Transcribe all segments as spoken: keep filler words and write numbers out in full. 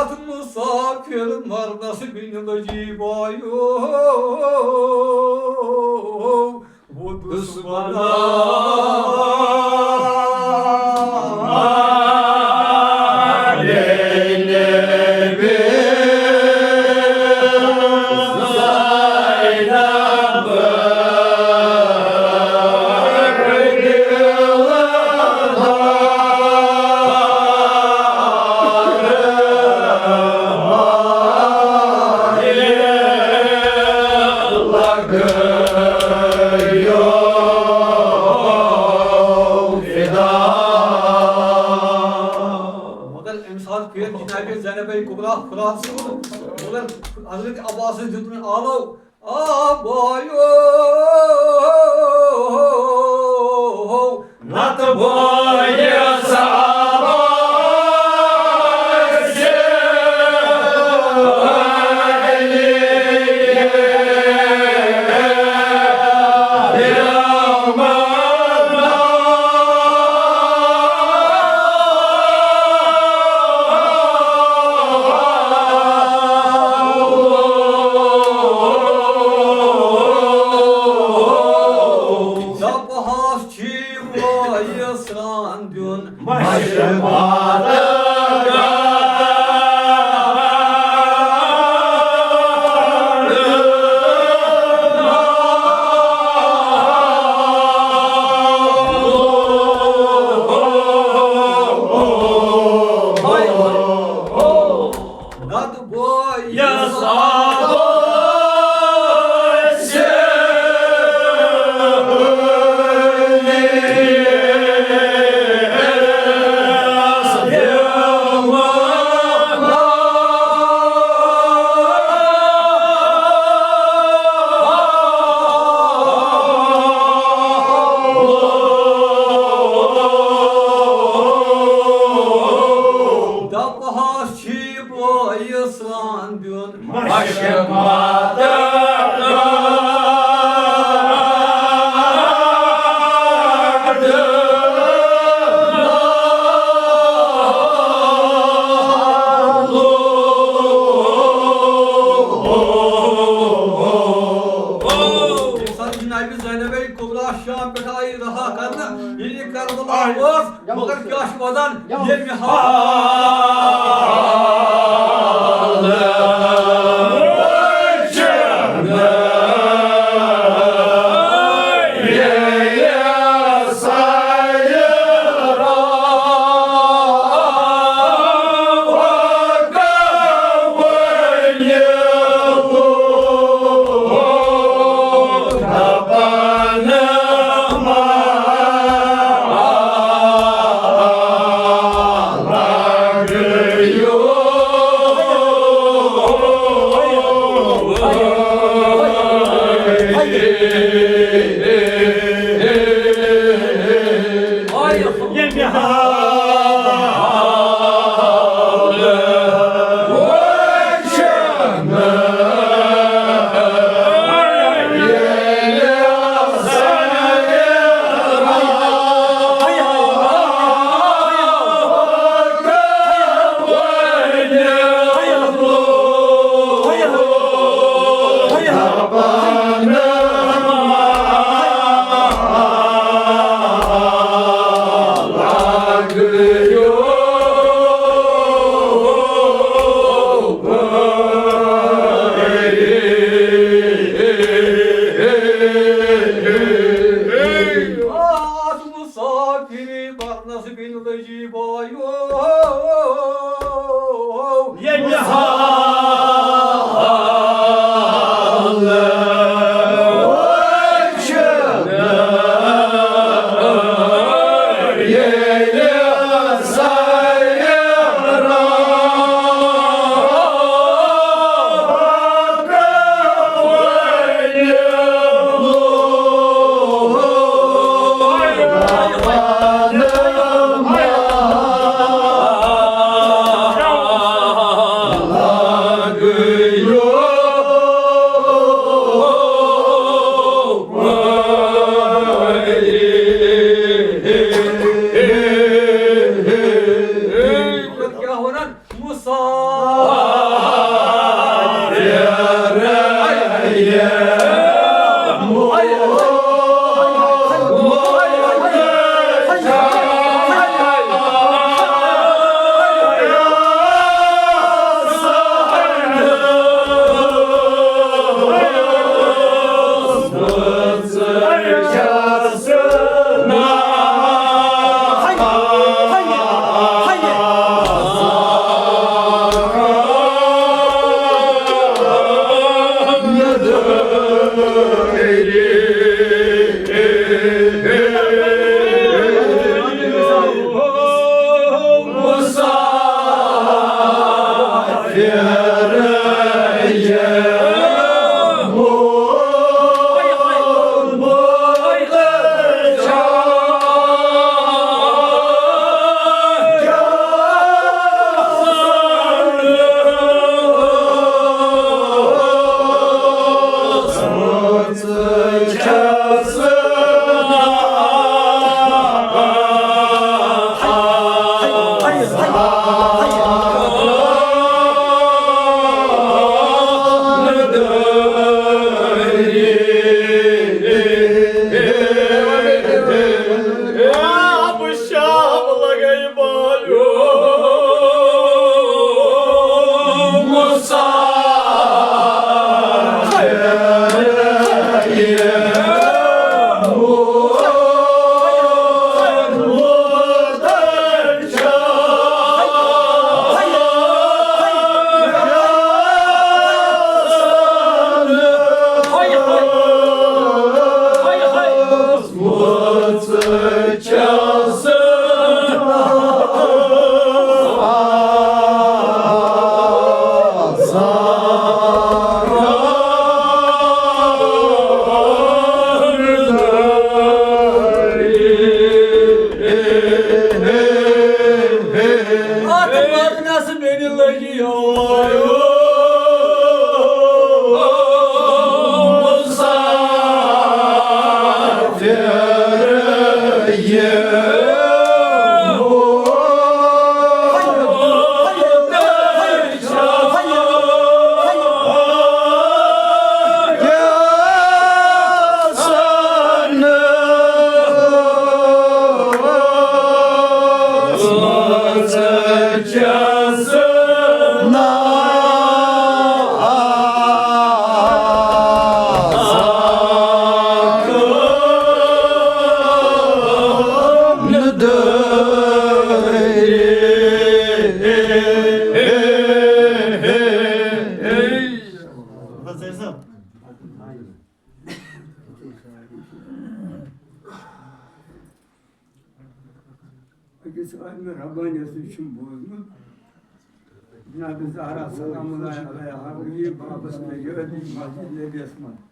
اتھ مسافر مرنس بن لجی بایو، وُدُس وَنان۔ مگر اَمہِ ساتہٕ پھیر جناب زینب کبریٰ فرات سُنٛد، مگر حضرت عباسَس دیُت نہٕ آلو، آ بایو، نتہٕ بایہِ صحابہ۔ دپہس چھی وٲیِس سرٛان دیُن مشرق۔ نتہٕ بٲیِس آسہِ۔ دپہس چھی بٲیِس سرٛان دیُن مشرق ماتم۔ ییٚمہِ ساتہٕ جناب زینب کبریٰ شام پٮ۪ٹھ آیہِ رہا کرنہٕ، ییٚلہِ یہِ کربلا ٲس، مگر کیٛاہ چھُ وَنان؟ ییٚمہِ حال کیٛاہ وَنان؟ مُسافِر۔ اَتھ مرنَس بیٚنہِ لٔگِو أکِس عالمِ ربانیَس نِش چھُم بوٗزمُت، جناب زہرا سلام اللہ علیہا گٔیہِ بابَس نجٲتی مسجد نبیَس منٛز۔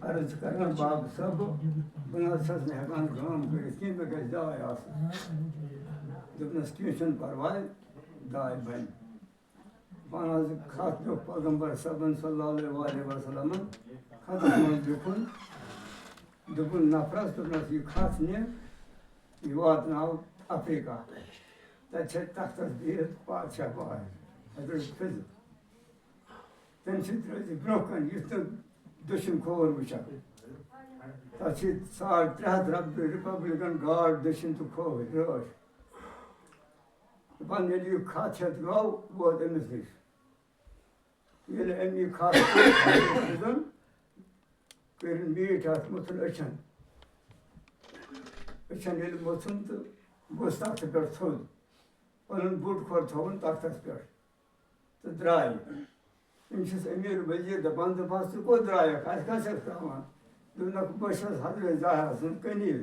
عرض چھِ کران، باب صٲب، بہٕ نہ حظ چھَس نہٕ ہٮ۪کان کٲم کٔرِتھ کینٛہہ، مےٚ گژھِ داے آسٕنۍ۔ دوٚپنَس، کینٛہہ چھُنہٕ پَرواے، داے بَنہِ۔ پانہٕ حظ خط لیوٚکھ پیغمبر صٲبن صلی اللہ علیہ وآلہ وسلمن، خطس منٛز لیوٚکھُن، دوٚپُن نفرس، دوٚپنس، یہِ خط نہِ، یہِ واتناو افریقہ۔ تتہِ چھِ تختس بِہِتھ پادشاہ بہار حضرت خضر۔ تٔمۍ سۭتۍ روزِ برٛونٛہہ کَنہِ، یُتھ نہٕ دٔچھُن کھووُر وٕچھکھ۔ تَتھ چھِ ساڑ ترٛےٚ ہَتھ رب-، ریپبلکن گارڈ دٔچھِنۍ تہٕ کھووٕرۍ رٲچھ۔ دَپان، ییٚلہِ یہِ خط ہٮ۪تھ گوٚو، ووت أمِس نِش۔ ییٚلہِ أمۍ یہِ خط ہیوٚت، کٔرِن میٖٹھۍ اَتھ، موٚتھُن أچھن۔ أچھن ییٚلہِ موٚتھُن تہٕ بوٚس تَختہٕ پٮ۪ٹھ تھوٚد۔ پَنُن بوٚڑ کھۄر تھووُن تَختَس پٮ۪ٹھ تہٕ درٛاے۔ أمۍ چھِس أمیٖر وزیٖر دَپان، دَپان، "ژٕ کوٚت درٛایَکھ؟ اَسہِ کَتھ چھَکھ ترٛاوان؟" دوٚپنَکھ، "بہٕ چھَس حضرت زہرا سٕنٛز کنیز۔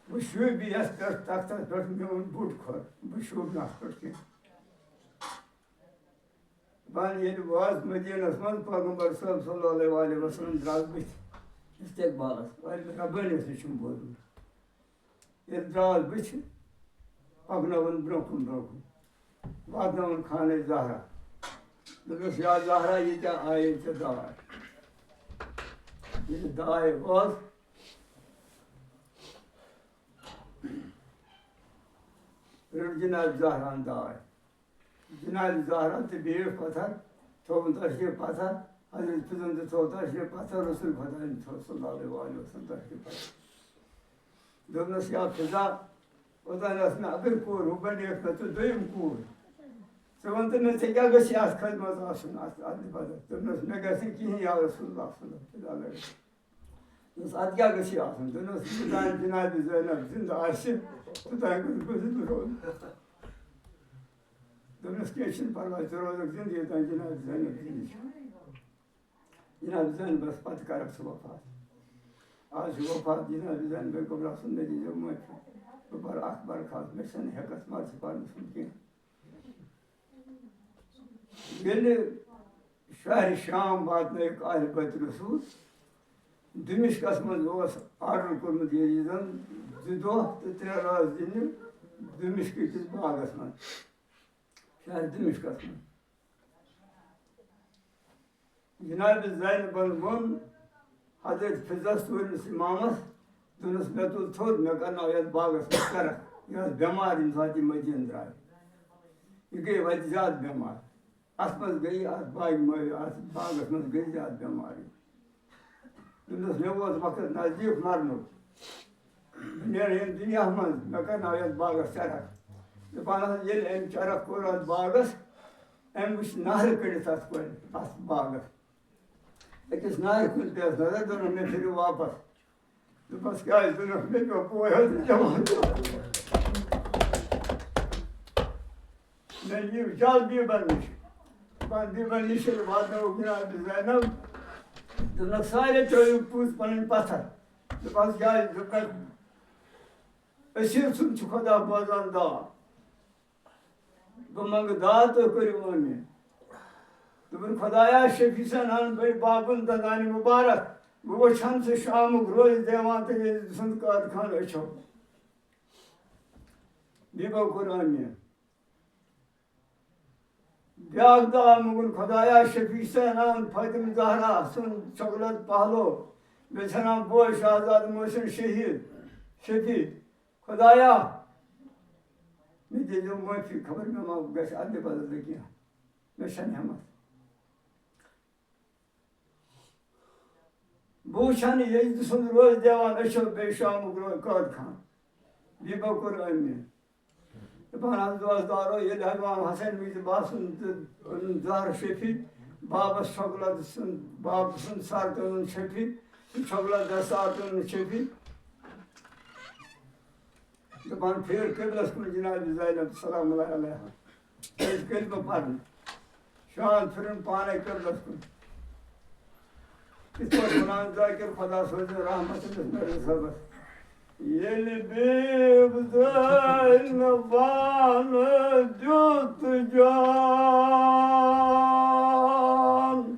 بہٕ شوٗبہِ یَتھ پٮ۪ٹھ تَختَس پٮ۪ٹھ میون بوٚڑ کھۄر، بہٕ شوٗبہٕ نہٕ اَتھ پٮ۪ٹھ کینٛہہ۔" دَپان، ییٚلہِ واژ مدیٖنَس منٛز پیغمبر صٲب صلی اللہ علیہ وسلم درٛاس بٕتھِ استقبالَس، وۄنۍ ربٲنِیَس نِش چھُم بوزمُت۔ ییٚلہِ درٛاس بٕتھِ، پَکنٲوٕن برٛونٛہہ کُن، برٛونٛہہ کُن۔ واتنٲوٕن خانہ زہرا۔ دوٚپنَس، یا زہرا، یہِ کیٛاہ آیے ژےٚ داے؟ ییٚلہِ داے وٲژ، رٔٹ جناب زہرا ہن داے۔ جناب زہرا تہِ بیٖٹھ پتھر، تھوٚوُن تشریف پتھر، حضرت فضن تہِ تھوٚو تشریف پتھر، رسول خدایَن تھوٚو صلی اللہ علیہ وآلہ وسلم تشریف پتھر۔ دوٚپنَس، یا فضا، اوٚتام ٲس مےٚ اَکٕے کوٗر، ہُہ بَنییَکھ مےٚ ژٕ دوٚیِم کوٗر۔ ژٕ وَن تہٕ مےٚ، ژےٚ کیٛاہ گژھی اَتھ خدمت آسُن، اَتھ، اَتھ عبادت؟ دوٚپنَس، مےٚ گژھِ نہٕ کِہیٖنۍ یا رسول اللہ صلی اللہ علیہ وسلم۔ دوٚپنَس، اَدٕ کیٛاہ گژھی آسُن؟ دوٚپنَس، یوٚتام جناب زینب زِندٕ آسہِ، توٚتام گوٚژھ بہٕ زِندٕ روزُن۔ دوٚپنَس، کینٛہہ چھُنہٕ پَرواے، ژٕ روزَکھ زِندٕ، یوٚتام جناب زینب زِندٕ چھِ۔ جناب زینبس پتہٕ کرکھ ژٕ وفات۔ آز چھُ وفات جناب زینب کبریٰ سُنٛد، نتیجہ مٲفی۔ بہٕ پرٕ اکھ برخاست، مےٚ چھَنہٕ ہٮ۪کتھ مرثی پرنہٕ سُنٛد کینٛہہ۔ ییٚلہِ شہرِ شام واتنٲوِکھ اہلِ بیت رسول، دمشقس منٛز اوس آرڈر کوٚرمُت یزیدن زٕ دۄہ تہٕ ترٛےٚ رٲژ دِنہِ دمشق کِس باغس منٛز، شہرِ دمشقس منٛز۔ جناب زینبن ووٚن حضرت فضس، ژوٗرمِس امامس، دوٚپنس، مےٚ تُل تھوٚد، مےٚ کرناو یتھ باغس منٛز چرکھ۔ یہِ ٲس بٮ۪مار ییٚمہِ ساتہٕ یہِ مدینہٕ درٛاے۔ یہِ گٔے وتہِ زیادٕ بٮ۪مار۔ اتھ منٛز گٔے، اتھ باغہِ منٛز، اتھ باغس منٛز گٔے زیادٕ بٮ۪مار یہِ۔ دوٚپنس، مےٚ ووت وقت نزدیٖک مرنُک۔ بہٕ نیرٕ ییٚمہِ دُنیا منٛز، مےٚ کرناو یتھ باغس چرکھ۔ دپان ٲس، ییٚلہِ أمۍ چرکھ کوٚر اتھ باغس، أمۍ وٕچھ نہرٕ کٔڑِتھ اتھ کۄلہِ، اتھ باغس۔ أکِس نہرِ کُن پیٚیَس نظر، دوٚپُن، مےٚ پھِرِو واپس۔ دوٚپمَس، کیٛازِ؟ دوٚپُن، مےٚ پیوٚو بوے حضرت جمال۔ مےٚ نِیِو جل بیٖبَن نِش۔ دَپان، بیٖبَن نِش ییٚلہِ واتنٲوٕکھ جناب زینب، دوٚپنَکھ، سارے ترٛٲیِو پوٗژ پَنٕنۍ پَتھر۔ دوٚپمَس، کیٛازِ؟ دوٚپنَکھ، أسیٖر سُنٛد چھُ خۄدا بوزان داد۔ بہٕ منٛگہٕ داد، تُہۍ کٔرِو آمیٖن۔ دوٚپُن، خۄدایا، شفیع سٕنٛدٮ۪ن بٔڑۍ بابَن دَنٛدانہِ مُبارک، بہٕ وٕچھَن سُہ شامُک روزِ دیوان تہٕ ییٚلہِ سُنٛد قٲد خان أچھو۔ بیٚیہِ گوٚو کوٚر آمیٖن۔ بیٛاکھ دعا موٚنٛگُن، خۄدایا، شفیع سٕنٛدٮ۪ن فاطمہ زہرا سُنٛد شۄکلت پہلو، بیٚیہِ ژھٕنان بوے شہزادٕ محسن شہیٖد، شفیع۔ خۄدایا، مےٚ دِیٖزیو معٲفی، خبر مےٚ ما گژھِ اَدلہِ بدلہٕ کینٛہہ۔ مےٚ چھَنہٕ ہٮ۪مَتھ۔ بہٕ وٕچھَن نہٕ ییٚلہِ تہِ سُنٛد روزِ دیوان أچھو، بیٚیہِ شامُک روزِ قٲد خان۔ بیٚیہِ بہٕ کوٚر أمۍ۔ دَپان حظ دوستدارو، ییٚلہِ حظ امام حسن میٖر باسُن تہٕ زہر شفیع، بابَس شۄکلت سُنٛد، باب سُنٛد سر تہٕ اوٚنُن شفیع، تہٕ شۄکلت دستار تہٕ اوٚنُن شفیع۔ دَپان، پھیر قبلس کُن جناب زینب سلام اللہ علیہا۔ أسۍ کٔرۍ بہٕ پَرُن۔ شان پھِرُن پانے قبلس کُن۔ یِتھ پٲٹھۍ وَنان ذاکر خۄدا سوزِ رحمت أمِس مِرزا صٲبَس۔ ییٚلہِ بیٖب زینبان دیُت جان،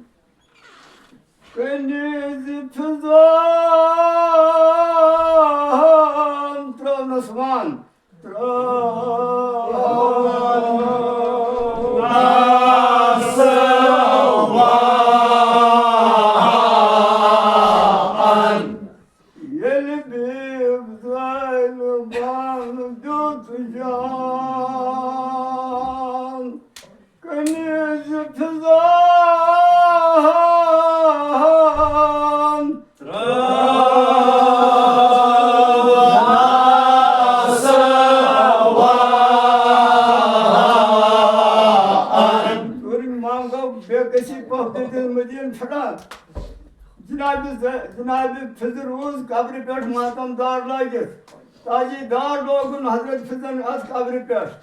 کنیز فضان ترٲونس وان۔ ترٲونس وان۔ ییٚلہِ بیٖب زینبان دیُت جان، کنیز فضان۔ ژوٗرِم امام گوٚو بے کسی پۄپھ دِتِن مدیٖنہٕ پھِران۔ جناب ز-، جناب فض روٗز قبرِ پٮ۪ٹھ ماتم دار لٲگِتھ۔ تاجی دار لوگُن حضرت فضن اتھ قبرِ پٮ۪ٹھ۔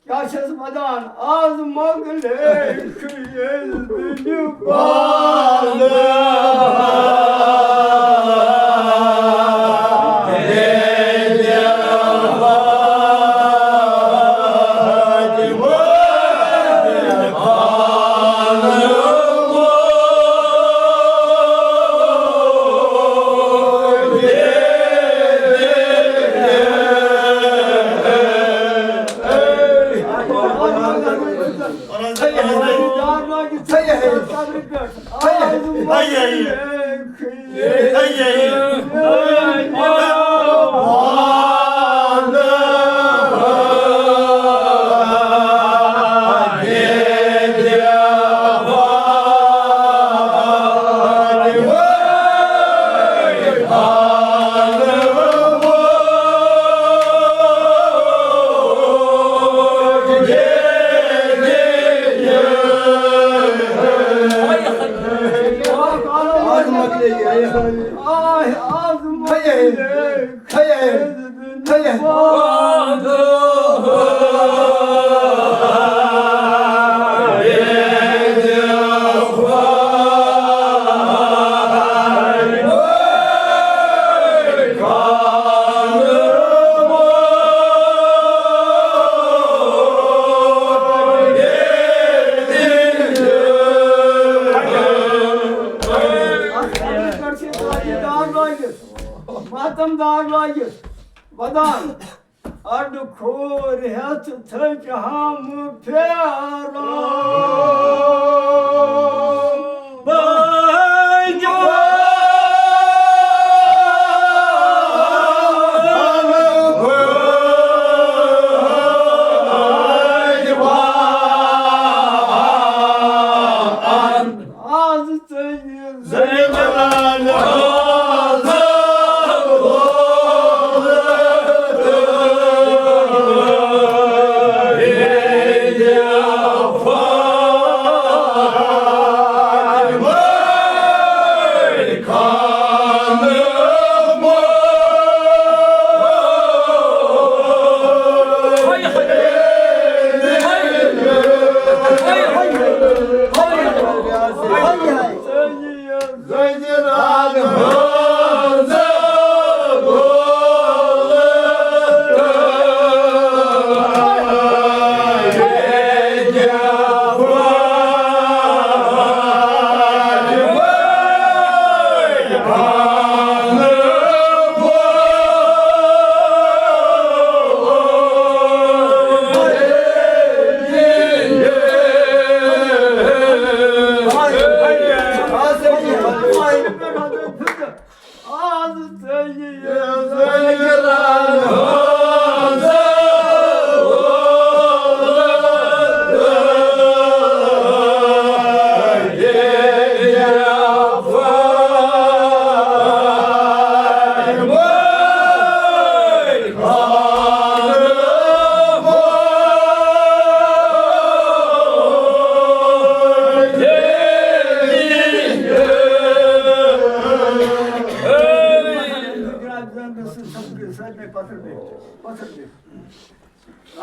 کیٛاہ چھَس وَدان؟ آز منٛگ لیکھ ییٚلہِ دِنہِ پانہٕ۔ ماتم داغ لٲگِتھ ودان۔ اَڈٕ کھوٗر ہٮ۪تھ تھٔکۍ ہم پھیران۔ آز ژٔلۍ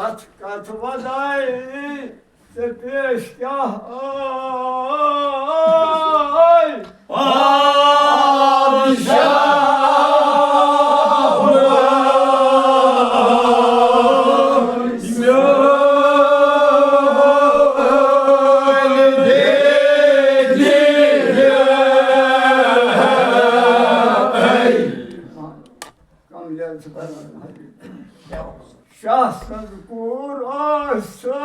اتھ کتھ وداے ژےٚ پیش کیٛاہ آے؟ شاہ سٕنٛز کوٗر ٲس سۄ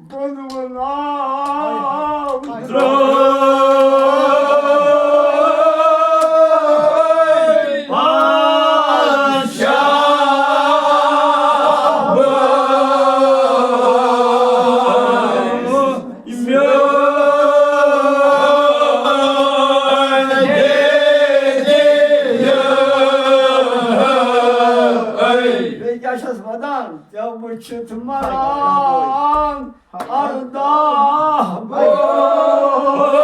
بُلبُل ناو درٛاے۔ پادشاہ بیٚیہِ کیٛاہ چھَس وَدان؟ ژےٚ وٕچھِتھ مَران اَرداہ وُہُر۔